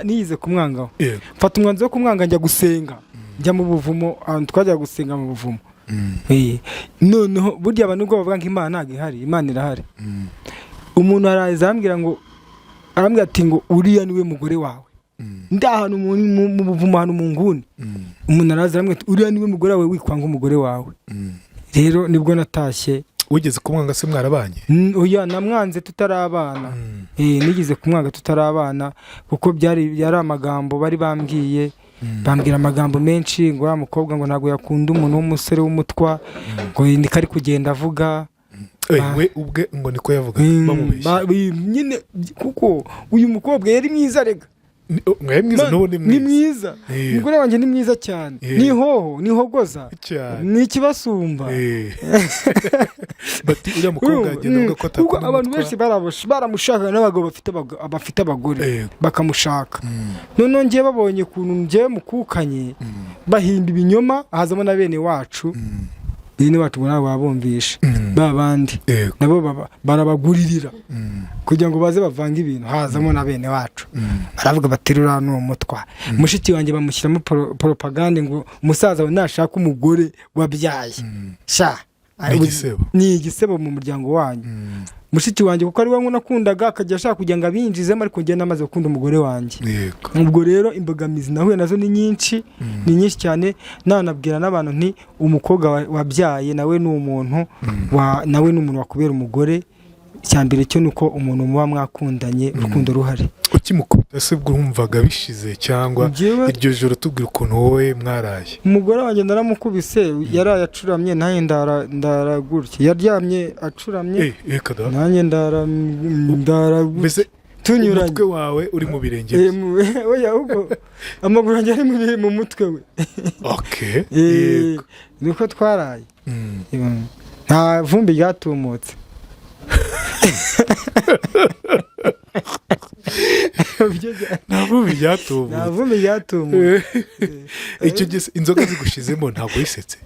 nigize kumwangaho. Mfata umwanzuro wo kumwanga, njya gusenga, njya mu buvumo, ahantu twajyaga gusenga mu buvumo. Noneho burya abantu nubwo bavuga ngo Imana ntabwo ihari, Imana irahari. Umuntu araza arambwira ngo, arambwira ati ngo uriya niwe mugore wawe. Ndi ahantu mu buvumo, ahantu mu nguni. Umuntu araza arambwira ati uriya niwe mugore wawe, wikwanga umugore wawe. Rero nibwo natashye. Wigeze kumwanga se mwarabanye? Oya, namwanze tutarabana. Nigeze kumwanga tutarabana, kuko byari yari amagambo bari bambwiye, bambwira amagambo menshi ngo wa mukobwa ngo ntabwo yakunda umuntu w'umusore w'umutwa, ngo niko ari kugenda avuga. We ubwe ngo niko yavuga? Bamubeshya? Nyine kuko uyu mukobwa yari mwiza rega. Oh, mwari mwiza. Man, N'ubu ni ni mwiza. mwiza. Umugore wanjye ni mwiza cyane. Ni hoho ni hogoza. Cyane. Ni ikibasumba. Bati uriya mukobwa Urumva? agenda avuga ko Kuko atakunda abantu umutwa. benshi baramushaka, n'abagabo bafite abagore bakamushaka. Noneho ngewe babonye ukuntu ngewe mukukanye, bahimba ibinyoma, hazamo na bene wacu. Bene wacu ngo ntabwo babumvisha, ba bandi nabo barabaguririra kugira ngo baze bavange ibintu. Hazamo na bene wacu, baravuga bati ruriya ni umutwa. Mushiki wanjye bamushyiramo poropagande ngo umusaza we nashaka umugore wabyaye sha Ni igisebo. Ni igisebo mu muryango wanyu. Mushiki wanjye kuko ari we nakundaga, akajya ashaka kugira ngo abinjizemo, ariko njye namaze gukunda umugore wanjye. Ubwo rero imbogamizi nahuye nazo ni nyinshi, ni nyinshi cyane. Nanabwira n'abantu nti umukobwa wabyaye nawe ni umuntu nawe ni umuntu wakubera umugore. Icya mbere cyo ni uko umuntu muba mwakundanye, urukundo ruhari. Ukimukubita se ubwo wumvaga bishize cyangwa Njyewe iryo joro, tubwira ukuntu wowe mwaraye. Umugore wanjye naramukubise, yaraye acuramye, nanjye ndara gutya. Yaryamye acuramye, Eh, reka da. nanjye ndara gutya. Mbese Tunyuranye. umutwe wawe uri mu birenge Eh, bye? Oya, ahubwo amaguru yanjye ari mu mutwe we. Okay. Eh, Yego. niko twaraye. Nta vumbi ryatumutse. Nta vumbi ryatumutse. Nta vumbi ryatumutse. Icyo gihe se inzoga zigushizemo ntabwo wisetse?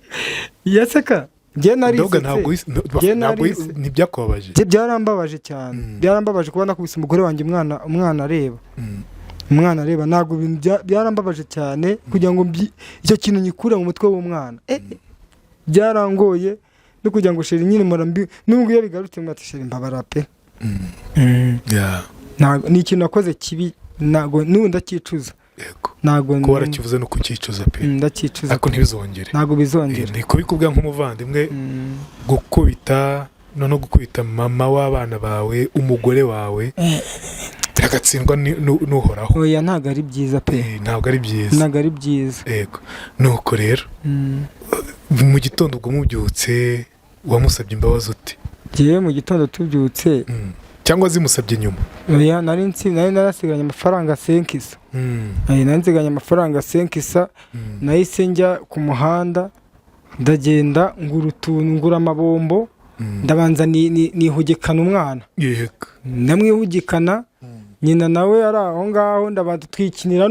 Yaseka njye Ndavuga ntabwo narisetse. Njye ntabwo narise. ntibyakubabaje? Njye byarambabaje cyane. Byarambabaje kuba nakubise umugore wanjye, umwana areba. Umwana areba, ntabwo ibintu byarambabaje cyane kugira ngo icyo kintu nyikure mu mutwe w'umwana. Byarangoye no kugira ngo chéri nyine mpora mbi, nubwo iyo bigarutse ngo ati chéri mbabara pe. Ntabwo ni ikintu nakoze kibi, ntabwo n'ubu ndacyicuza. Ntabwo Kuba warakivuze no kucyicuza pe. Ndacyicuza. Ariko ntibizongere. Ntabwo bizongera. Ni kubikubwira nk'umuvandimwe, gukubita no gukubita mama w'abana bawe, umugore wawe, biragatsindwa n'Uhoraho. Oya, ntabwo ari byiza pe. Ntabwo ari byiza. Ntabwo ari byiza. Yego, nuko rero mu gitondo ubwo mubyutse wamusabye imbabazi ute? Njyewe mu gitondo tubyutse, Cyangwa zimusabye nyuma? Oya, nari narasigaranye amafaranga 500. Nari nsigaranye amafaranga 500. Nahise njya ku muhanda, ndagenda ngura utuntu, ngura amabombo. Ndabanza nihugikana umwana. Ndamwihugikana, nyina nawe ari aho ngaho. Ndabanza twikinira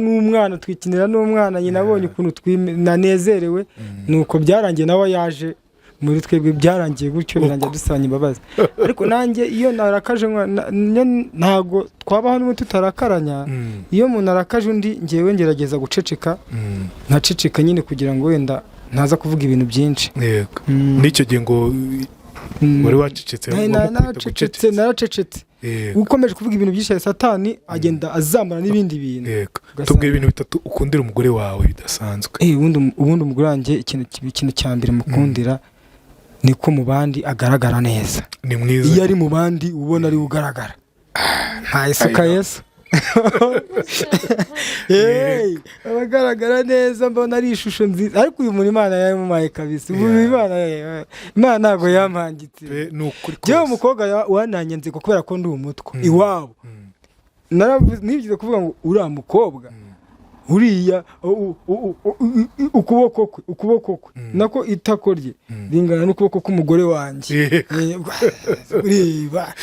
n'umwana, nyina abonye ukuntu nanezerewe. Nuko byarangiye nawe yaje muri twebwe, byarangiye gutyo, birangira dusanye imbabazi. Ariko nanjye iyo narakaje ntabwo twabaho n'ubu tutarakaranya. Iyo umuntu arakaje undi, ngewe ngerageza guceceka, nkaceceka nyine kugira ngo wenda ntaza kuvuga ibintu byinshi. N'icyo gihe ngo wari wacecetse, wamukubita Naracecetse. gucecetse. Naracecetse. Ukomeje kuvuga ibintu byinshi, Satani agenda azamura n'ibindi bintu. Ugasanga- Tubwire ibintu bitatu ukundira umugore wawe bidasanzwe. Ubundi umugore wanjye, ikintu cya mbere mukundira ni ko mu bandi agaragara neza. Ni mwiza. Iyo ari mu bandi ubona ari we ugaragara, nta isuka. I know. Yesu. Hey, aba agaragara neza, mbona ari ishusho nziza. Ariko uyu muntu Imana yamumaye kabisa ubu. Imana ntabwo yampangitse. Pe, ni ukuri Njyewe kose. umukobwa wananye nziko kubera ko ndi umutwa iwabo. Nibyize kuvuga ngo uriya mukobwa uriya ukuboko kwe nako itako rye ringana n'ukuboko k'umugore wanjye. Ureba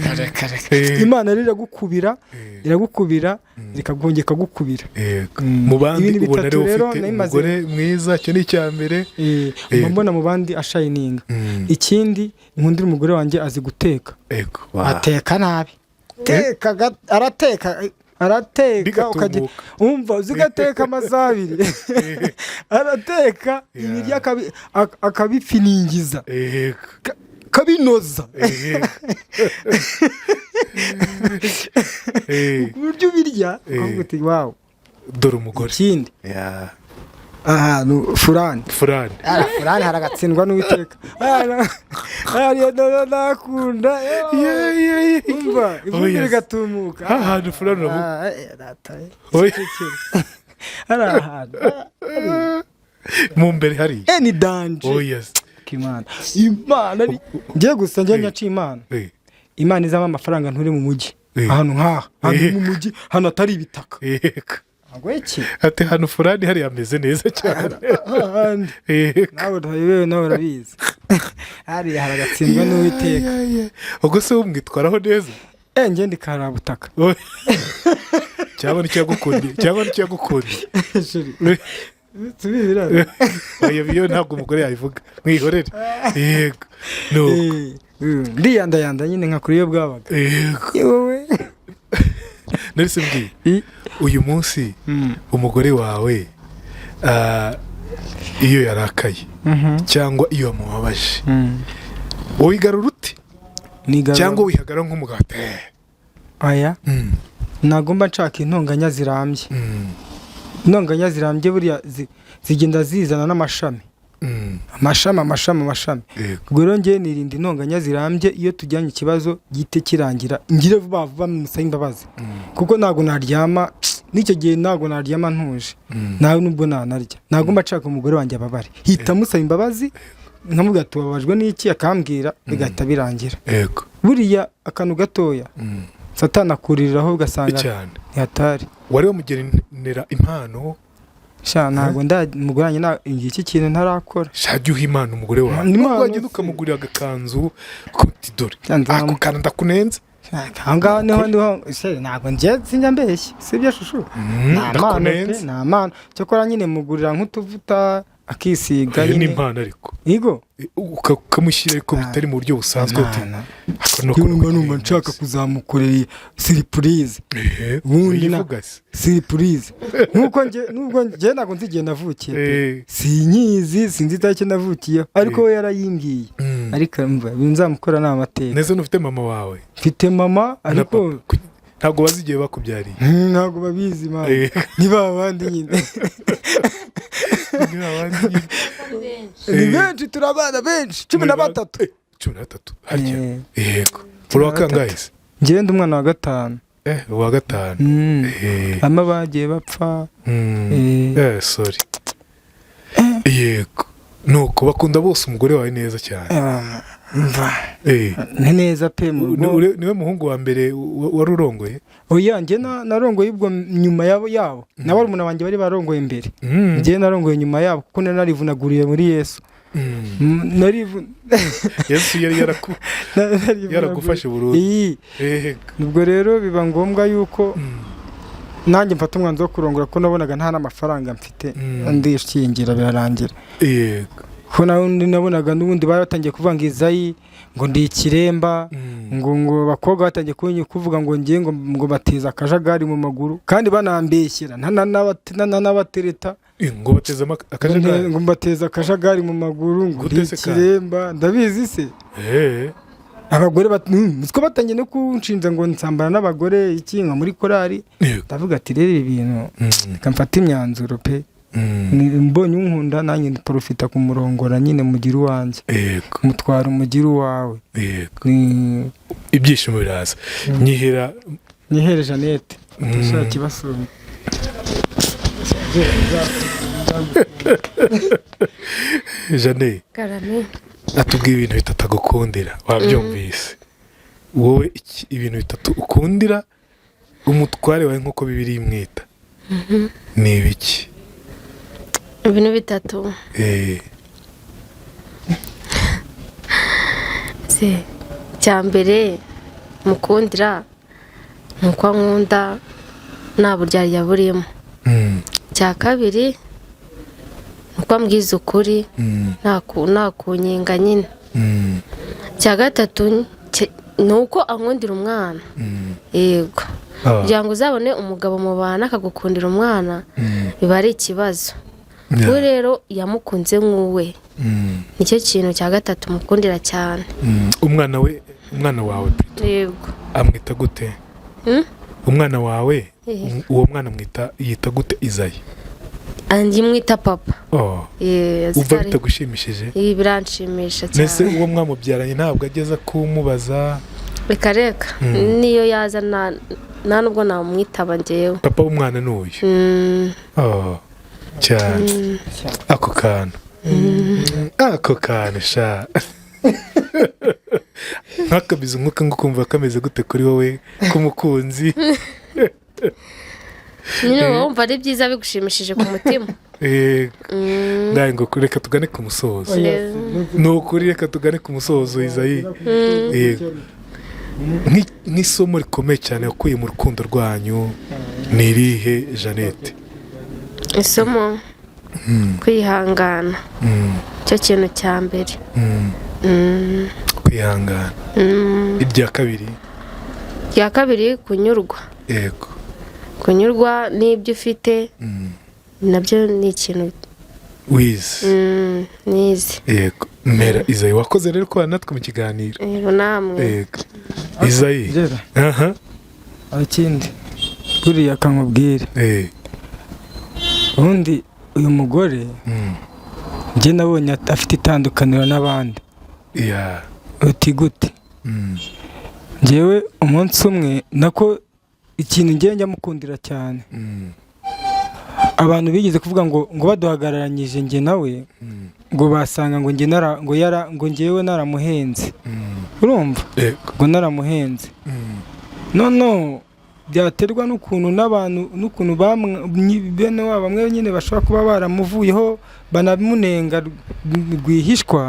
kare kare. Imana rero iragukubira, iragukubira, ikagongera ikagukubira. Mu bandi Ibintu ubona bitatu rero rero ufite nari umugore mwiza, icyo ni icya mbere. Mba mbona mu bandi ashininga. Ikindi nkundira umugore wanjye, azi guteka. Ateka nabi, teka arateka, arateka Bigatumuka. ukajya umva uzi ugateka amasaha 2, arateka ibiryo akabifiningiza, kabinoza ku buryo ubirya ukavuga uti wow. Dore umugore. Ikindi, ahantu furani Furani. Ara furani haragatsindwa n'Uwiteka. Hariya nakunda, umva ivumbi rigatumuka. Ahantu furani uravuga. Ah, data, Oya. hari ahantu Mu mbere hariya. Ni danger. Oh yes. Imana ngiye gusa njye nyaca Imana. Imana izamo amafaranga nturi mu mujyi, ahantu nk'aha, ahantu mu mujyi, ahantu hatari ibitaka. Ntabwo iki Ati hano furani hariya ameze neza cyane. Ahandi nawe urabibewe, nawe urabizi, hariya haragatsindwa n'Uwiteka. Yeah. Ubwo se umwitwaraho neza? Njye ndi karabutaka. Oya. Cyangwa nicyo yagukundiye, cyangwa nicyo yagukundiye. Chéri, tubibira. Oya, iyo ntabwo umugore yabivuga, mwihorere. Yego, nuko Ndiyandayanda nyine nka kuri iyo bwabaga. Wowe? Nari mbwiye uyu munsi umugore wawe, iyo yarakaye cyangwa iyo wamubabaje, wigarura ute? Nigarura. Cyangwa wihagarara nk'umugabo? Aya, nagomba nshaka intonganya zirambye. Intonganya zirambye buriya zigenda zizana n'amashami. Amashami, amashami, amashami. Ubwo rero njyewe nirinda intonganya zirambye. Iyo tujyanye ikibazo gihite kirangira, ngire vuba vuba musabe imbabazi, kuko ntabwo naryama n'icyo gihe, ntabwo naryama ntuje, nawe nubwo nanarya ntabwo mba nshaka umugore wanjye ababare. Hita musaba imbabazi, nkamubwira tubabajwe n'iki, akambwira, bigahita birangira. Buriya akantu gatoya Satani akuririraho, ugasanga ntihatari. Wari wamugenera impano? Sha, ntabwo umugore wanjye iki kintu ntarakora. Shajya uha impano umugore wawe. Impano. Nubwo wagenda ukamugurira agakanzu uti dore ako kantu ndakunenze. Aho ngaho niho ntabwo njye sinjya mbeshya, sibyo shushu? Nta mpano pe. Ndakunenze. Nta mpano. Cyakora nyine mugurira nk'utuvuta akisiga. Iyo ni Nyine impano ariko. Yego. Ukamushyira ariko bitari mu buryo busanzwe, uti Nta- ako ni ukuntu Numva nshaka kuzamukorera surprise. Ubundi uyivuga se. Surprise nkuko njye, nubwo njye ntabwo nzi igihe navukiye pe. Sinyizi, sinzi itariki navukiyeho, ariko we yarayimbwiye. Ariko mva ibintu nzamukora ni amateka. Neza, ntufite mama wawe? Mfite mama Na ariko papa. Ntabwo bazi igihe bakubyariye? Ntabwo babizi mama. Ni ba bandi nyine. Ni abandi nyine. Ni benshi, turi abana benshi, 13. 13 harya? Eh. Yego, uri uwa kangahe se? Njyewe ndi umwana wa gatanu. Uwa gatanu. Bamwe bagiye bapfa. Sorry. Yego, nuko bakunda bose umugore wawe neza cyane. Mva ni neza pe mu rugo. Niwe muhungu wa mbere wari urongoye? Oya, njye narongoye ubwo nyuma yabo, na barumuna banjye bari barongoye mbere. Njye narongoye nyuma yabo kuko nari narivunaguriye muri Yesu. Yesu yari Narivunaguriye. yaragufashe burundu. Iyi. Ubwo rero biba ngombwa yuko nanjye mfata umwanzuro wo kurongora, kuko nabonaga nta n'amafaranga mfite. Ndishingira birarangira. Ko nawe nabonaga n'ubundi bari batangiye kuvuga ngo Izayi ngo ndi ikiremba, ngo abakobwa batangiye kuvuga ngo ngiye ngo bateza akajagari mu maguru, kandi banambeshyera n'abatereta. Ngo bateze akajagari? Ngo mbateze akajagari mu maguru, ngo ndi Gute se kandi? ikiremba, ndabizi se. Abagore siko batangiye no kunshinja ngo nsambana n'abagore iki nka muri korali. Ndavuga ati rero ibi bintu reka mfate imyanzuro pe. Mbonye unkunda nanjye porofita kumurongora nyine, mugire uwanjye. Mutwara umugire uwawe. Ni Ibyishimo biraza, nyihera. Nyihere Jeannette utashaka kibasumba. Jeanne. Karame. Atubwiye ibintu bitatu agukundira, wabyumvise wowe? Ibintu bitatu ukundira umutware wawe nk'uko Bibiliya imwita ni ibiki? Ibintu bitatu? Se icya mbere mukundira ni uko ankunda nta buryarya burimo. Icya kabiri ni uko ambwiza ukuri, nta kunyenga nyine. Icya gatatu ni uko ankundira umwana. Yego. Kugira ngo uzabone umugabo mubana akagukundira umwana biba ari ikibazo. We rero yamukunze nk'uwe. Nicyo kintu cya gatatu mukundira cyane. Umwana we, umwana wawe plutôt. Yego. Amwita gute? Hmm? Umwana wawe. Uwo mwana amwita, yita gute Izayi? Andi mwita papa. Oh. Eh, Umva zitari- bitagushimishije? Ibi biranshimisha Mbese cyane. uwo mwamubyaranye ntabwo ageza kumubaza? Reka reka. Niyo yaza nta nubwo namwitaba njyewe. Papa w'umwana ni uyu. Oh, cyane ako kantu, ako kantu sha, nk'akabizi umwuka ngo ukumva kameze gute kuri wowe k'umukunzi? Nyine uba wumva ari byiza, bigushimishije ku mutima. Ndaye ngo reka tugane ku musozo. Ni ukuri, reka tugane ku musozo, Izayi. Yego. Nk'isomo rikomeye cyane wakuye mu rukundo rwanyu ni irihe, Jeannette? Isomo, kwihangana. Icyo kintu cya mbere. Kwihangana. Irya kabiri? Irya kabiri, kunyurwa. Kunyurwa n'ibyo ufite nabyo ni ikintu Wize. Nize. Yego. Mera Izayi, wakoze rero kubana natwe mu kiganiro. Yego, namwe. Yego, Izayi. Ngera. Aha. Ikindi buriya kankubwire, ubundi uyu mugore Njye nabonye afite itandukaniro n'abandi. Uti gute? Njyewe umunsi umwe, nako ikintu njyewe njya mukundira cyane, abantu bigeze kuvuga ngo baduhagararanyije njye nawe, ngo basanga ngo njye nara ngo yara ngo njyewe naramuhenze. Urumva? Yego. Ngo naramuhenze. No byaterwa n'ukuntu n'abantu, n'ukuntu bene wabo bamwe nyine bashobora kuba baramuvuyeho, banamunenga rwihishwa.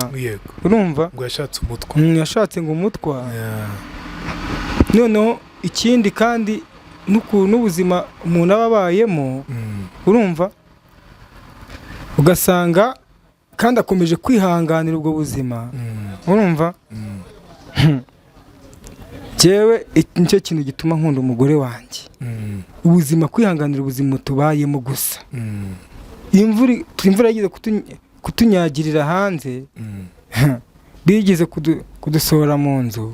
Urumva? Ngo yashatse umutwa. Yashatse ngo umutwa. Noneho ikindi kandi, n'ukuntu n'ubuzima umuntu aba abayemo, urumva, ugasanga kandi akomeje kwihanganira ubwo buzima. Urumva? Njyewe nicyo kintu gituma nkunda umugore wanjye. Ubuzima, kwihanganira ubuzima tubayemo gusa. Imvura yigeze kutunyagirira hanze, bigeze kudusohora mu nzu.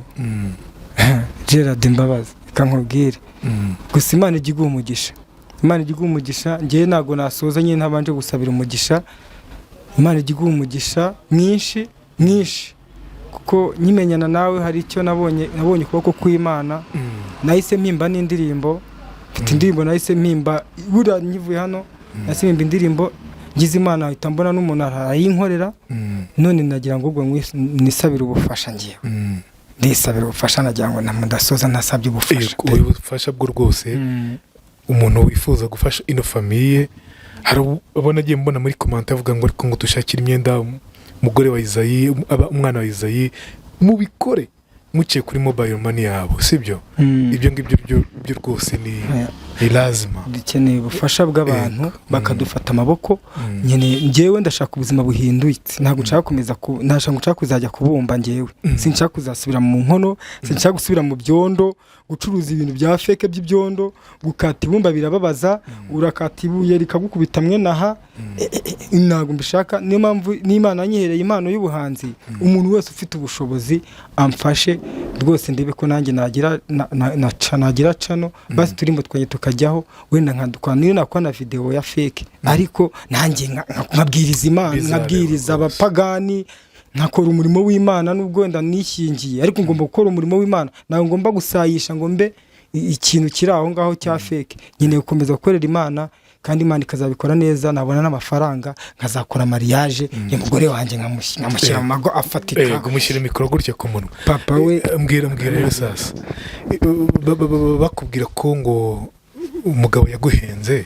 Gerard Mbabazi, reka nkubwire gusa, Imana ijya iguha umugisha, Imana ijya iguha umugisha. Njyewe ntabwo nasoza nyine ntabanje gusabira umugisha. Imana ijya iguha umugisha mwinshi mwinshi, kuko nkimenyana nawe hari icyo nabonye, nabonye ukuboko kw'Imana. Nahise mpimba n'indirimbo, mfite indirimbo nahise mpimba buriya nkivuye hano. Nahise mpimba indirimbo, ngize Imana ahita mbona n'umuntu arayinkorera. None nagira ngo ubwo nisabire ubufasha ngewe. Ndisabira ubufasha, nagira ngo ndasoza ntasabye ubufasha. Yego, ubufasha bwo rwose, umuntu wifuza gufasha ino famille, hari ubona agiye mbona muri comment avuga ngo ariko ngo dushakire imyenda umugore wa Izayi, umwana wa Izayi, mubikore muciye kuri mobile money yabo, sibyo? Ibyo ngibyo byo rwose ni lazima. Dukeneye ubufasha bw'abantu bakadufata amaboko. Nyine njyewe ndashaka ubuzima buhindutse, ntabwo nshaka gukomeza ntabwo nshaka kuzajya kubumba njyewe. Sinshaka kuzasubira mu nkono, sinshaka gusubira mu byondo, gucuruza ibintu bya fake by'ibyondo. Gukata ibumba birababaza, urakata ibuye rikagukubita mwene aha. Ntabwo mbishaka. Niyo mpamvu n'Imana yanyihereye impano y'ubuhanzi. Umuntu wese ufite ubushobozi amfashe rwose, ndebe ko nanjye nagira nagira channel, basi turimbo twanjye tukajyaho, wenda nkadukora niyo nakora na video ya fake, ariko nanjye nkabwiriza Imana, Bizabeho nkabwiriza rwose. abapagani, nkakora umurimo w'Imana. Nubwo wenda nishyingiye, ariko ngomba gukora umurimo w'Imana. Ntabwo ngomba gusayisha ngo mbe ikintu kiri aho ngaho cya fake. Nkeneye gukomeza gukorera Imana, kandi Imana ikazabikora neza, nabona n'amafaranga nkazakora mariage y'umugore wanjye, nkamushyira mu mago afatika. Kumushyira mikoro gutya ku munwa. Papa we. Mbwira rero sasa. Bakubwira ko ngo umugabo yaguhenze,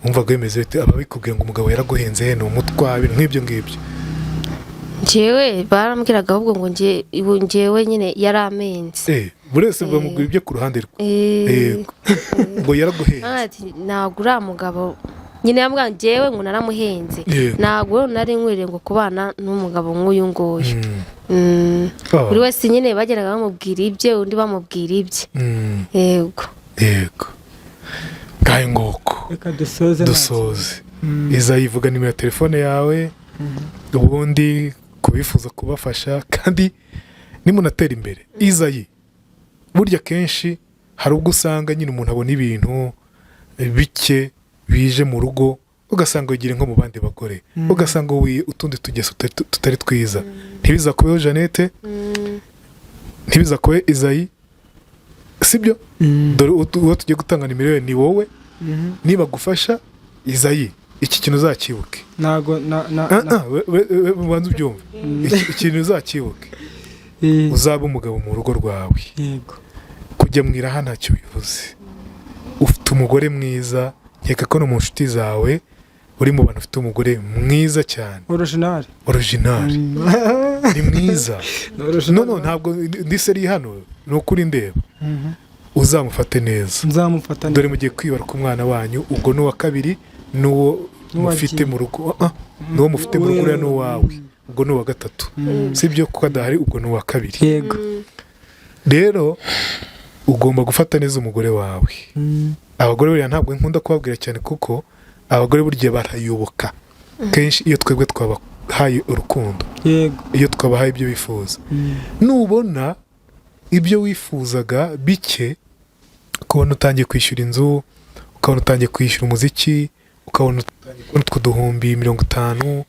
wumvaga bimeze bite? Ababikubwira ngo umugabo yaraguhenze, ni umutwa, ibintu nk'ibyo ngibyo. Njyewe barambwiraga ahubwo ngo ubu njyewe nyine yaramenze. Buri wese bamubwira ibyo ku ruhande rwe. Yego. Ngo yaraguhenze. Ati ntabwo uriya mugabo nyine yambwira njyewe ngo naramuhenze. Ntabwo nari nkwiriye ngo kubana n'umugabo nk'uyu nguyu. Buri wese nyine bageraga bamubwira ibye, undi bamubwira ibye. Yego. Yego, ngayo nguko. Reka dusoze nta Dusoze. Izayivuga nimero ya telefone yawe, ubundi kubifuza kubafasha, kandi nimunatera imbere. Izayi, burya kenshi hari ubwo usanga nyine umuntu abona ibintu bike bije mu rugo, ugasanga wigira nko mu bandi bagore, ugasanga wuye utundi tugeso tutari twiza. Ntibizakubeho Jeannette, ntibizakubeho Izayi, sibyo? Dore uwo tugiye gutanga nimero ye ni wowe. Niba gufasha Izayi, iki kintu uzakibuke. Ntago na na Ah, ah, ubanze ubyumve. Ikintu uzakibuke, uzaba umugabo mu rugo rwawe. Kujya mu iraha ntacyo bivuze. Ufite umugore mwiza, nkeka ko no mu nshuti zawe uri mu bantu ufite umugore mwiza cyane. Original. Original, ni mwiza. Original. No, ntabwo ndi seri hano, ni ukuri ndeba. Uzamufate neza. Nzamufata neza. Dore mugiye kwibaruka umwana wanyu, ubwo ni uwa kabiri n'uwo N'uwagiye. mufite mu rugo. Ah, n'uwo mufite mu rugo uriya ni uwawe, ubwo ni uwa gatatu, sibyo? Kuko adahari, ubwo ni uwa kabiri. Yego. Rero ugomba gufata neza umugore wawe. Abagore buriya ntabwo nkunda kubabwira cyane, kuko abagore burya barayoboka kenshi iyo twebwe twabahaye urukundo, iyo twabahaye ibyo bifuza. Nubona ibyo wifuzaga bike, ukabona utangiye kwishyura inzu, ukabona utangiye kwishyura umuziki. Ukabona utwo 50,000,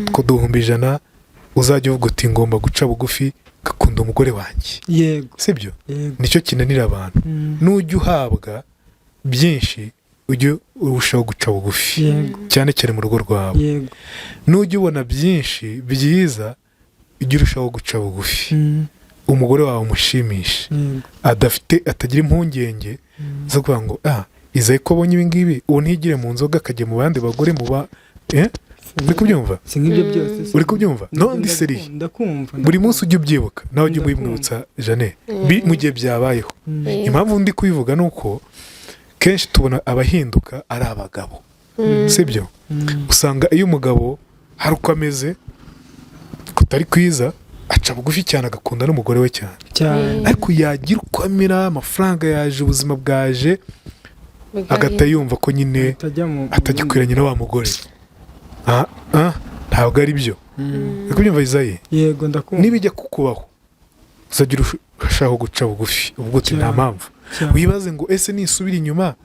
utwo 100,000, uzajya uvuga uti ngomba guca bugufi gakunda umugore wanjye. Yego. Sibyo? Yego. Nicyo kinanira abantu. Nujya uhabwa byinshi, ujye urushaho guca bugufi, cyane cyane mu rugo rwawe. Nujya ubona byinshi byiza, ujye urushaho guca bugufi. Umugore wawe umushimishe, adafite, atagira impungenge zo kuvuga ngo Izayi ko abonye ibi ngibi, ubu ntigire mu nzoga, akajya mu bandi bagore mu ba uri kubyumva? Si nk'ibyo byose se. Uri kubyumva? No, ndi sérieux. Ndakumva. Buri munsi ujye ubyibuka, nawe ujye Ndakumva. umwibutsa Jane mu gihe byabayeho. Impamvu ndi kubivuga ni uko kenshi tubona abahinduka ari abagabo, sibyo? Usanga iyo umugabo hari uko ameze kutari kwiza, aca bugufi cyane, agakunda n'umugore we cyane. Cyane. Ariko yagira uko amera, amafaranga yaje, ubuzima bwaje, agahita yumva ko nyine atajya mu atagikwiranye na wa mugore. Ntabwo ari byo. Uri kubyumva, Izayi? Yego, ndakumva. Nibijya kukubaho, uzajya urushaho guca bugufi, ubwo uti nta Cyane. mpamvu. Cyane. Wibaze ngo ese nisubira inyuma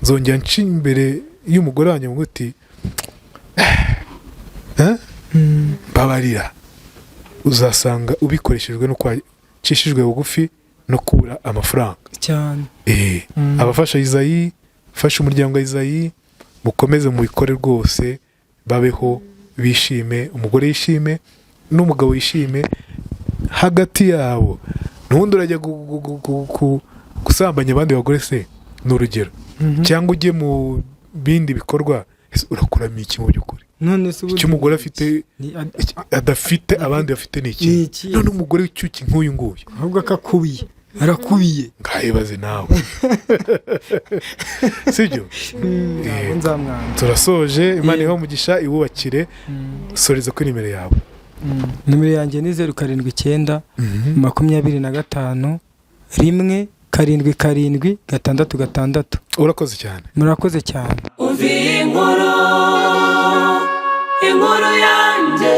nzongera nca imbere y'umugore wanjye ngo uti "Eh? Mbabarira." Uzasanga ubikoreshejwe no kwacishijwe bugufi no kubura amafaranga. Cyane. Abafasha Izayi, fasha umuryango wa Izayi, mukomeze mubikore rwose, babeho bishime, umugore yishime n'umugabo yishime hagati yabo. N'ubundi urajya gusambanya abandi bagore se, ni urugero, cyangwa ujye mu bindi bikorwa, ese urakuramo iki mu by'ukuri? None se ubundi Icyo umugore afite adafite, abandi bafite, ni iki? Ni iki? None umugore w'icyuki nk'uyu nguyu, Ahubwo akakubiye, arakubiye. Ngahibaze nawe, sibyo? Ntabwo nzamwanga. Turasoje. Imana iha umugisha, iwubakire. Soreza kuri nimero yawe. Nimero yanjye ni 079 25 1 7 7 6 6. Urakoze cyane. Murakoze cyane. Umva iyi nkuru, inkuru yanjye.